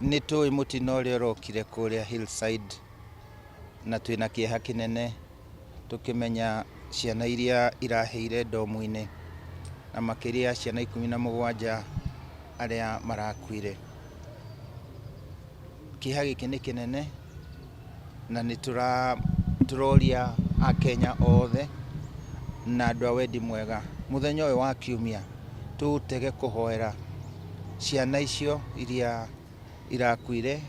Nĩ tũĩ mũtino ũrĩa ũrokire kũrĩa Hillside na twĩna kĩeha kĩnene tũkĩmenya ciana iria irahĩire ndomu-inĩ na makĩria ciana 17 arĩa marakuire. Kĩeha gĩkĩ nĩ kĩnene na nĩ tũroria Akenya othe na andũ a wendi mwega mũthenya ũyũ wa kiumia tũũtege kũhoera ciana icio iria irakuire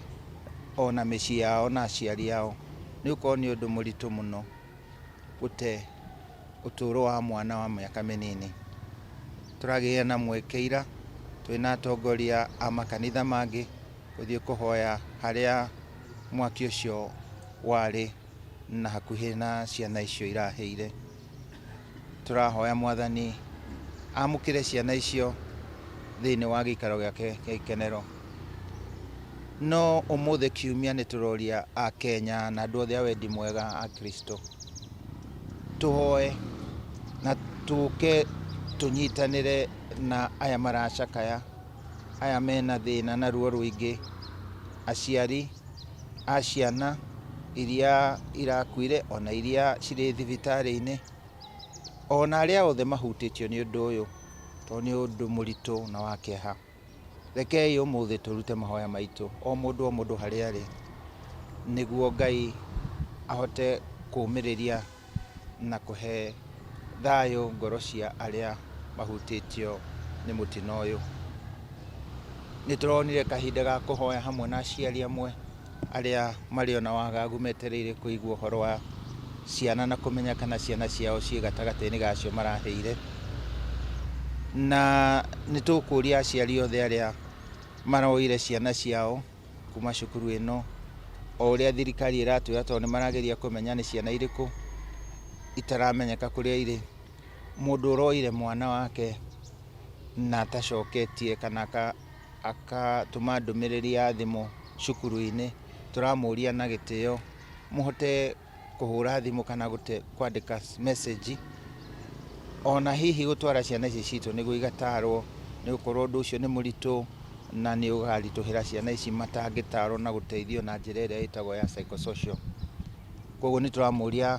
ona mĩciĩ yao na aciari ao, nĩ gũkorwo nĩ ũndũ mũritũ mũno gũte ũtũũro wa mwana wa mĩaka mĩnini. Tũragĩire na mweke ira twĩna atongoria a makanitha mangĩ gũthiĩ kũhoya harĩa mwaki ũcio warĩ na hakuhĩ na ciana icio irahĩire. Tũrahoya Mwathani amũkĩre ciana icio thĩinĩ wa gĩikaro gĩake kĩa ikenero. No ũmũthĩ kiumia nĩ tũroria Akenya na andũ othe a wendi mwega a Kristo tũhoe na tũke tũnyitanĩre na aya maracakaya, aya mena thĩna na ruo rũingĩ, aciari a ciana iria irakuire ona iria cirĩ thibitarĩ-inĩ, ona arĩa othe mahutĩtio nĩ ũndũ ũyũ, tondũ nĩ ũndũ mũritũ na wa kĩeha. Rekei ũmũthĩ tũrute mahoya maitũ, o mũndũ o mũndũ harĩa arĩ, nĩguo Ngai ahote kũũmĩrĩria na kũhe thayũ ngoro cia arĩa mahutĩtio nĩ mũtino ũyũ. Nĩ tũronire kahinda ga kũhoya hamwe na aciari amwe arĩa marĩ ona wagagu metereire kũigua ũhoro wa ciana na kũmenya kana ciana ciao ciĩ gatagatĩ-inĩ ga acio marahĩire. Na nĩ tũkũria aciari othe arĩa maroire ciana ciao kuma cukuru ĩno, o ũrĩa thirikari ĩratwĩra tondũ nĩ marageria kũmenya nĩ ciana irĩkũ itaramenyeka kũrĩa irĩ. Mũndũ ũroire mwana wake na atacoketie kana akatũma ndũmĩrĩri ya thimũ cukuru-inĩ, tũramũria na gĩtĩo mũhote kũhũra thimũ kana kwandĩka message, ona hihi gũtwara ciana ici citũ nĩguo igatarwo, nĩ gũkorwo ũndũ ũcio nĩ mũritũ na nĩ ũkaritũhĩra ciana ici matangĩtarwo na gũteithio na njĩra ĩrĩa ĩtagwo ya psychosocial. Koguo nĩ tũramũria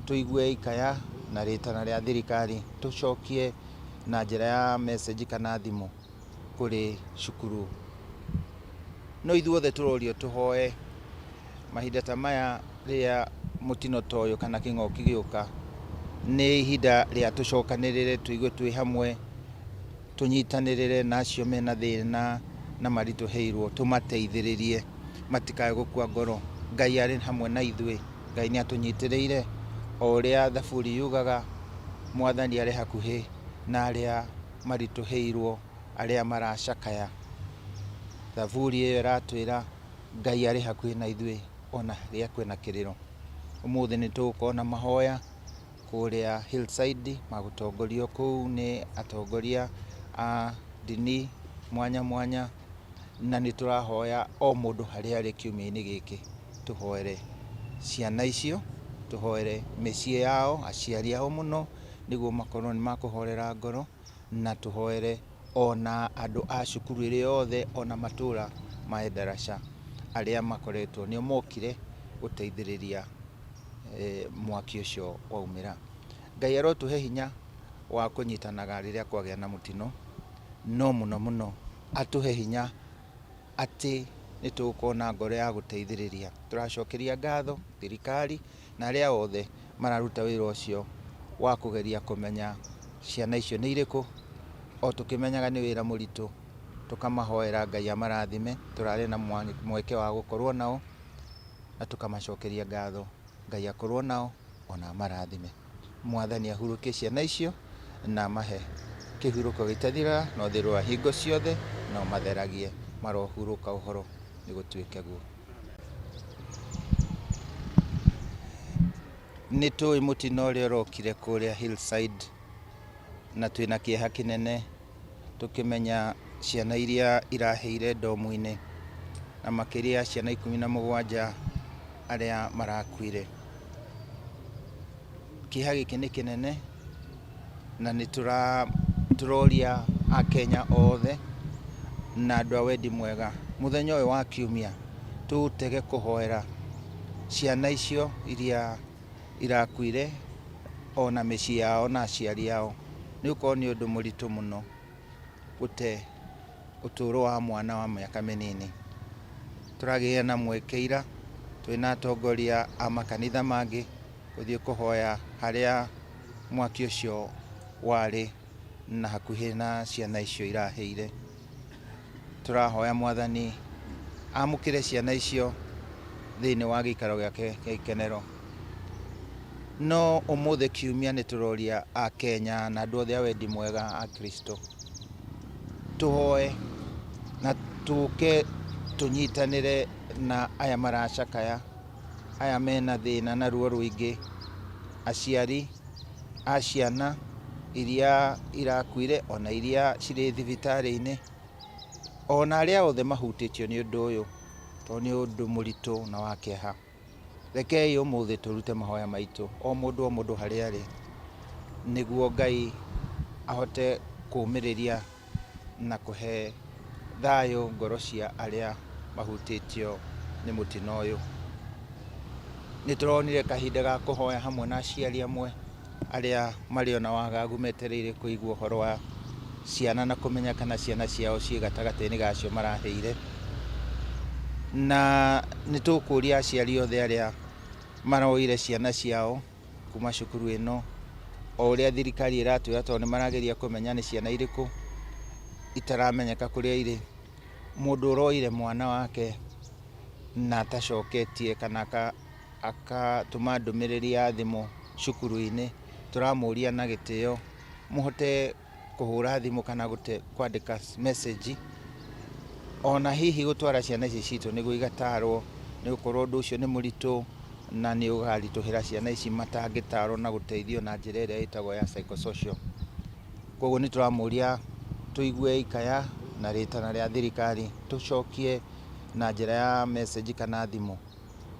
tũigue ikaya na rĩtana rĩa thirikari tũcokie na njĩra ya message kana thimũ kũrĩ cukuru. No ithuothe tũrorio tũhoe mahinda ta maya rĩrĩa mũtino ta ũyũ kana kĩng'oki gĩũka, nĩ ihinda rĩa tũcokanĩrĩre tũigue twĩ hamwe, tũnyitanĩrĩre na acio mena thĩna na maritũhĩirwo, tũmateithĩrĩrie matikae gũkua ngoro. Ngai arĩ hamwe na ithuĩ, Ngai nĩ atũnyitĩrĩire o ũrĩa thaburi yugaga, Mwathani arĩ hakuhĩ na arĩa maritũhĩirwo, arĩa maracakaya. Thaburi ĩyo ĩratwĩra Ngai arĩ hakuhĩ na ithuĩ ona rĩrĩa kwĩna kĩrĩro. Ũmũthĩ nĩ tũgũkorwo na mahoya kũrĩa Hillside magũtongorio kũu nĩ atongoria a ndini mwanya mwanya, na nĩ tũrahoya o mũndũ harĩa arĩ kiumia-inĩ gĩkĩ tũhoere ciana icio, tũhoere mĩciĩ yao, aciari ao mũno, nĩguo makorwo nĩ makũhorera ngoro, na tũhoere ona andũ a cukuru ĩrĩ yothe ona matũra ma Endarasha arĩa makoretwo nĩo mokire gũteithĩrĩria mwaki ũcio waumĩra. Ngai arotũhe hinya wa kũnyitanaga rĩrĩa kwagĩa na mũtino, no mũno mũno atũhe hinya atĩ nĩ tũgũkorwo na ngoro ya gũteithĩrĩria. Tũracokeria ngatho thirikari na arĩa othe mararuta wĩra ũcio wa kũgeria kũmenya ciana icio nĩ irĩkũ, o tũkĩmenyaga nĩ wĩra mũritũ, tũkamahoera Ngai amarathime. Tũrarĩ na mweke wa gũkorwo nao na tũkamacokeria ngatho. Ngai akorwo nao ona amarathime. Mwathani ahurũkie ciana icio na amahe kĩhurũko gĩtathiraga na ũtheru wa hingo ciothe na ũmatheragie marohurũka ũhoro nĩ gũtuĩke guo. Nĩ tũĩ mũtino ũrĩa ũrokire kũrĩa Hillside na twĩna kĩeha kĩnene tũkĩmenya ciana iria irahĩire ndomu-inĩ na makĩria ciana 17 arĩa marakuire. Kĩeha gĩkĩ nĩ kĩnene na nĩ tũroria Akenya othe na andũ a wendi mwega Mũthenya ũyũ wa kiumia tũũtege kũhoera ciana icio iria irakuire ona mĩciĩ yao na aciari ao, nĩ gũkorwo nĩ ũndũ mũritũ mũno gũte ũtũũro wa mwana wa mĩaka mĩnini. Tũragĩire na mweke ira twĩna atongoria a makanitha mangĩ gũthiĩ kũhoya harĩa mwaki ũcio warĩ na hakuhĩ na ciana icio irahĩire. Tũrahoya Mwathani amũkĩre ciana icio thĩinĩ wa gĩikaro gĩake kĩa ikenero. No ũmũthĩ kiumia nĩ tũroria Akenya na andũ othe a wendi mwega a Kristo tũhoe na tũke tũnyitanĩre na aya maracakaya, aya mena thĩna na ruo rũingĩ, aciari a ciana iria irakuire ona iria cirĩ thibitarĩ-inĩ, ona arĩa othe mahutĩtio nĩ ũndũ ũyũ, tondũ nĩ ũndũ mũritũ na wa kĩeha. Rekei ũmũthĩ tũrute mahoya maitũ, o mũndũ o mũndũ harĩa arĩ, nĩguo Ngai ahote kũũmĩrĩria na kũhe thayũ ngoro cia arĩa mahutĩtio nĩ mũtino ũyũ. Nĩ tũronire kahinda ga kũhoya hamwe na aciari amwe arĩa marĩ ona wagagu metereire kũigua ũhoro wa ciana na kũmenya kana ciana ciao ciĩ gatagatĩ-inĩ ga acio marahĩire. Na nĩ tũkũria aciari othe arĩa maroire ciana ciao kuma cukuru ĩno, o ũrĩa thirikari ĩratwĩra tondũ nĩ marageria kũmenya nĩ ciana irĩkũ itaramenyeka kũrĩa irĩ. Mũndũ ũroire mwana wake na atacoketie kana akatũma ndũmĩrĩri ya thimũ cukuru-inĩ, tũramũria na gĩtĩo mũhote kũhũra thimũ kana kwandĩka message, ona hihi gũtwara ciana ici citũ nĩguo igatarwo, nĩ gũkorwo ũndũ ũcio nĩ mũritũ na nĩ ũgaritũhĩra ciana ici matangĩtarwo na gũteithio na njĩra ĩrĩa ĩtagwo ya psychosocial. Koguo nĩ tũramũria tũigue ikaya na rĩtana rĩa thirikari tũcokie na njĩra ya message kana thimũ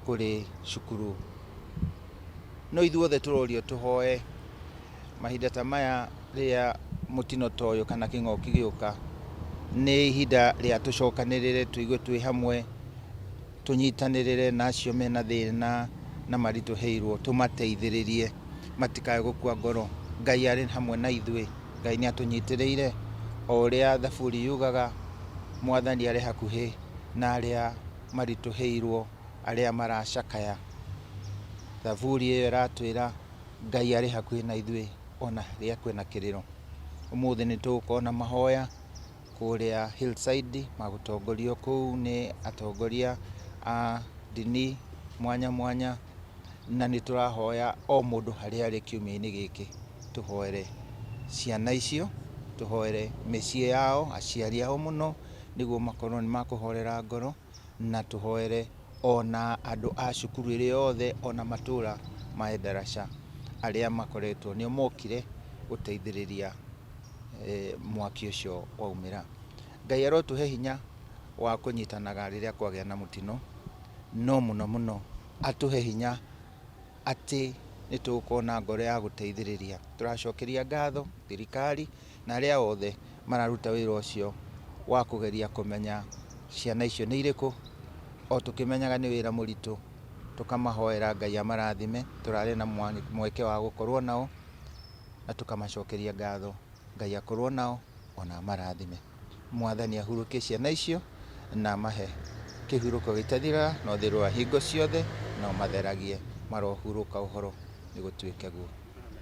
kũrĩ cukuru. No ithuothe tũrorio tũhoe mahinda ta maya rĩrĩa mũtino ta ũyũ kana kĩng'oki gĩũka, nĩ ihinda rĩa tũcokanĩrĩre tũigue twĩ hamwe, tũnyitanĩrĩre na acio mena thĩna na maritũhĩirwo, tũmateithĩrĩrie matikae gũkua ngoro. Ngai arĩ hamwe na ithuĩ, Ngai nĩ atũnyitĩrĩire o ũrĩa Thaburi yugaga, Mwathani arĩ hakuhĩ na arĩa maritũhĩirwo, arĩa maracakaya. Thaburi ĩyo ĩratwĩra Ngai arĩ hakuhĩ na ithuĩ ona rĩrĩa kwĩna kĩrĩro. Ũmũthĩ nĩ tũgũkorwo na mahoya kũrĩa Hillside magũtongorio kũu nĩ atongoria a ndini mwanya mwanya, na nĩ tũrahoya o mũndũ harĩa arĩ kiumia-inĩ gĩkĩ tũhoere ciana icio, tũhoere mĩciĩ yao, aciari ao mũno, nĩguo makorwo nĩ makũhorera ngoro, na tũhoere ona andũ a cukuru ĩrĩ yothe, ona matũra ma Endarasha arĩa makoretwo nĩo mokire gũteithĩrĩria mwaki ũcio waumĩra. Ngai arotũhe hinya wa kũnyitanaga rĩrĩa kwagĩa na mũtino, no mũno mũno atũhe hinya atĩ nĩ tũgũkorwo na ngoro ya gũteithĩrĩria. Tũracokeria ngatho thirikari na arĩa othe mararuta wĩra ũcio wa kũgeria kũmenya ciana icio nĩ irĩkũ, o tũkĩmenyaga nĩ wĩra mũritũ, tũkamahoera Ngai amarathime. Tũrarĩ na mweke wa gũkorwo nao na tũkamacokeria ngatho. Ngai akorwo nao ona amarathime. Mwathani ahurũkie ciana icio na amahe kĩhurũko gĩtathiraga na ũtheru wa hingo ciothe, na ũmatheragie marohurũka ũhoro, nĩ gũtuĩke guo.